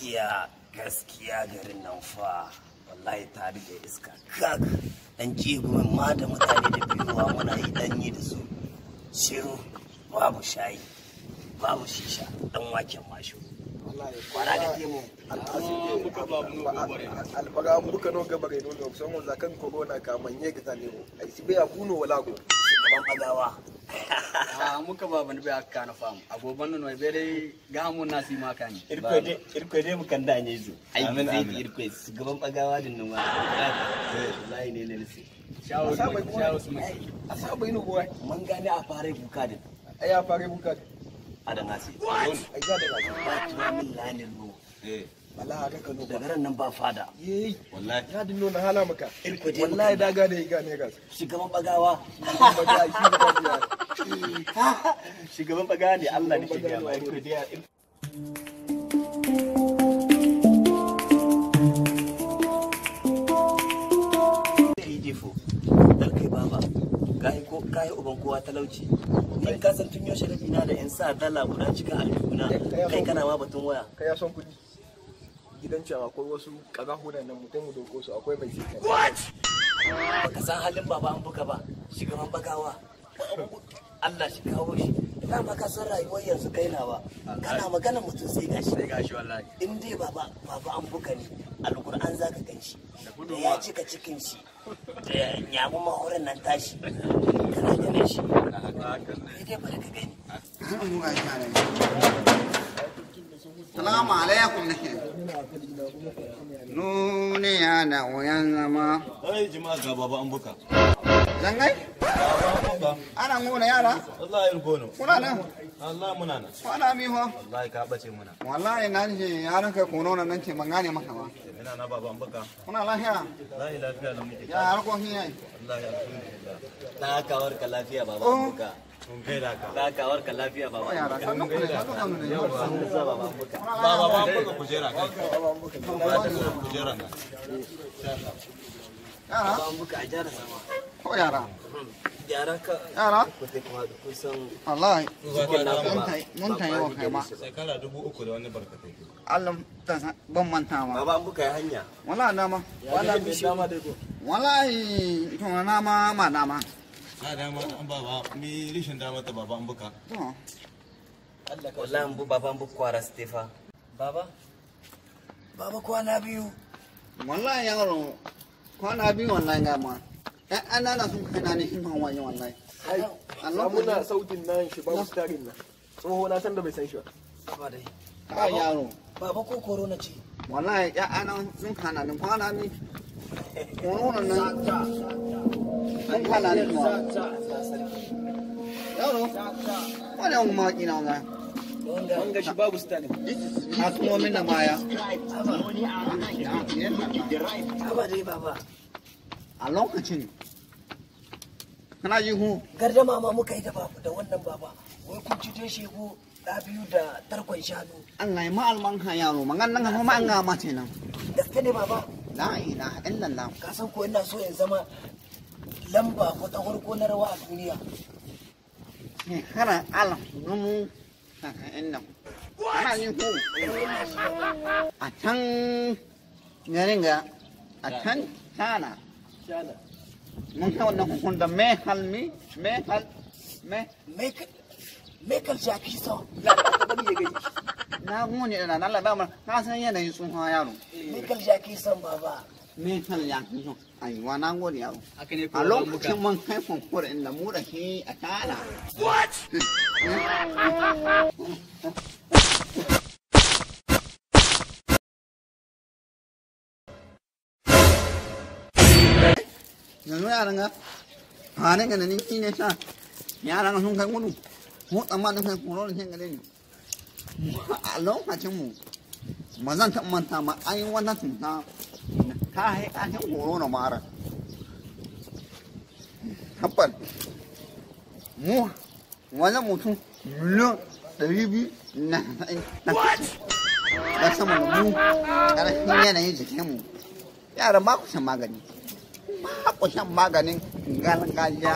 Gaskiya gaskiya garin nan fa wallahi ta rike iska kak dan jegumin ma da mutane da biyowa muna yi danyi da su shiru babu shayi babu shisha dan waken mashu kwara ga temo alfaga buka no gabare no no son za kan corona ka manye ga tane o ai sibe ya kuno wala go shugaban bagawa. Ah, muka ba ban bai akka na famu agoban nan wai dai ga mun nasi ma kan irko dai mukan da ne zu ai zai irko shugaban bagawa din nan wallahi ne ne sai shawo shawo su mai asaba ino go mun gane a fare buka din ai a fare buka adan asi ai ga da ba tuwa min lanin no eh wallahi haka kano daga ran nan ba fada yeyi wallahi ya dinno na hala maka irko dai wallahi da ga da ga ne ga shugaban bagawa shugaban bagawa ne Allah ne ke gaba irko dai. Kai baba kai ko kai uban kowa talauci ni ka san tun yaushe rabi na da in sa dala guda cikin aljihuna kai kana ma batun waya kai ya son kudi gidan can akwai wasu karahunan nan mutum mu doko su akwai mai sika. What? Baka san halin baba an buga ba shugaban bagawa Allah shi kawo shi dama ka san rayuwar yanzu kai nawa kana magana mutum sai gashi sai gashi wallahi in dai baba baba an buga ne alquran zaka ganshi da ya cika cikin shi da nyamu mahorin nan tashi kana ganin shi kai dai bari ka gani. Salamu alaikum nake. Nuniya da wuyan zama. Ai jama'a ga baba an buka. Zangai? Ana ngona yara? Wallahi irgono. Kuna nan? Allah muna nan. Kwana mi ho? Wallahi ka bace muna. Wallahi na ce yaran kai kono nan ce ban gane maka ba. Ina na baba an buka. Kuna lafiya? Wallahi lafiya na muke. Ya harkokin yayi. Wallahi alhamdulillah. Na kawar ka lafiya baba an buka. Mun gaida ka. Na kawar ka lafiya baba. Yara sannu ku ne sannu sannu ne. Baba an buka kujera kai. Kujera nan. Yara? Baba an buka a jara sama. Ko yara? Yaran ka Yara? ku sai kuma kun san Wallahi. cikin naku ba. Mun tayi wa kai ma. Shekara 3000 da wani barkatai. Allah ta ban manta ma. Baba an buka ya hanya. Wallahi dama. Wallahi bi dama dai go Wallahi to na ma ma dama. Na dama an baba mi rishin dama ta baba an buka. To. Wallahi an bu baba an bu kwara Stefa. Baba? Baba kwana biyu. Wallahi yaro kwana biyu wallahi ga ma. Ɗan ƙanana sun kana ne hin wani wallahi. Ai muna sautin nan shi babu starin nan tsoho na san da bai san shi ba. Baba dai. Ka yaro. Baba ko corona ce. Wallahi ƴaƴana sun kana ni kwana ni. Corona nan. Sun kana ni kuma. Yaro. Wani an mawaƙi na wallahi. Wanga shi babu starin. A tuno min da baya. Baba dai baba. A lokacin. Kana ji ku? Gardama ma muka yi da baba da wannan baba. Wai kun ci dai shegu da biyu da tarkon shanu. Allah ya ma almanka yaro. Magan nan kuma an ga mace nan. Gaske ne baba. La ilaha illallah. Ka san ko ina so in zama lamba ko ta farko na rawa a duniya. Shekarar alaf dubu casa'in da. Kana ji ku? A can garin ga a can China. China. Mun kai wannan hukun da me hal mi me hal me Michael Jackson. Ya ta bari ya gani. Na gode da Allah ba mu ka san yanayin tsohon yaro. Michael Jackson baba. Me hal ya kiso aiwa na gode yaro. Haka ne ko A baba an buka. lokacin mun kai konkur inda mu da shi a China. What? Yanzu yaran ga halin ga da ni shi ne sa yaran ga sun kai gudu ko tsammanin kai koro da shan gare ni a lokacin mu ba zan taɓa manta ma an yi wata cuta ta haikacin horo na mara tabbas mu wani mutum miliyan 290 na sama da mu ƙarfin yanayin jikinmu yaran ba ku shan magani ba ku shan maganin gargajiya.